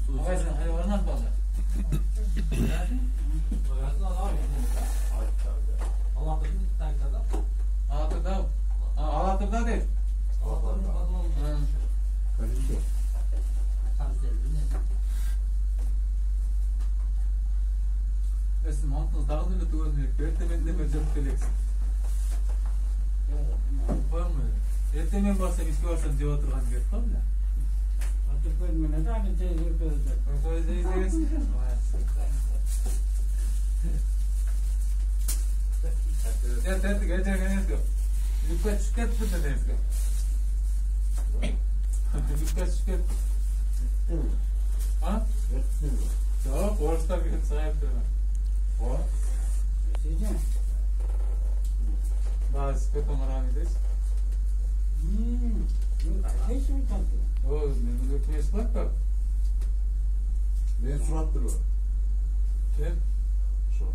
Магазин хайванат базар. Магазин алар. Алатырда. Алатырда дейт. Эсин мантыңыз дагы деле түгөнүп, эртең менен жеп келексиң. Коюңбу? Эртең мен барсам, ишке барсам жеп отурган керек го бля. Люкка түшүп кетипти да негизги. Люкка түшүп кетти. А? Жок, орустар келип чыгайыптыр. О? Баз көтөн караган дейсиз. О, мен кеңеш кылат да. Мен сурап туруп. Ким? Ошо.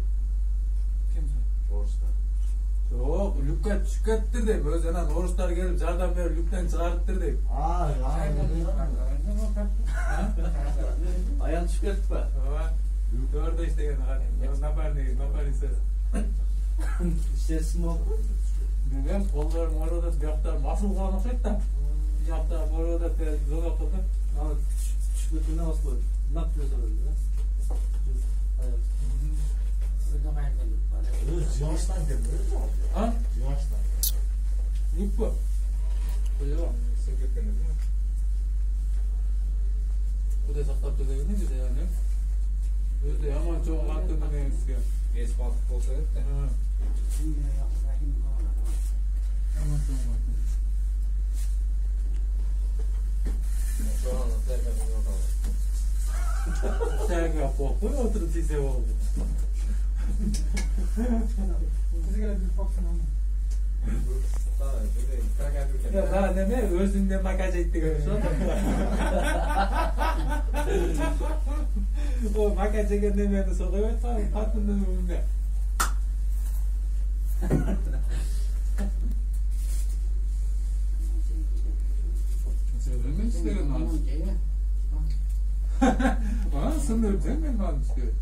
Ким? Орустар. Жок, люкка түшүп кетиптир дейм. Өзү анан орустар келип жардам берип люктан чыгарыптыр дейм. Аял түшүп кетиппи? Ооба. Төрдө иштеген напарник, напарницасы. Иштесин болду. Билбейм, колдорум ооруп атат, бияктарым асылып калган окшойт да. Бияктарым ооруп атат, звонок кылдым. Ана түшүп кеткенде басып нап эле сурады да. Аял. Өзү жыгачтан келди, өзү. А? Жыгачтан. Люкпу? Жок. Кудай сактап дегенде биз яны. Өзү яман чоң катын менен бизге. Эс балык болсо керек да. Яман чоң катын. Сага похуй отуруп жесе болду. Да, неме өзүндө мака жейт деген ошо. О, мака жеген немени согойбойт го, катындын өмүндө. Мен иштеген нан. А, сындырып жем мен нан иштеп.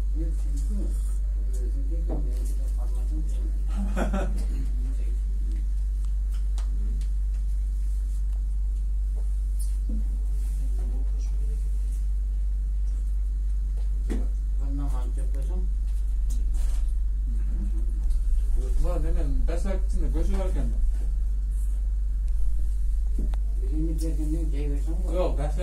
Була немен башак ичинде көчө бар экен да. Жок, башак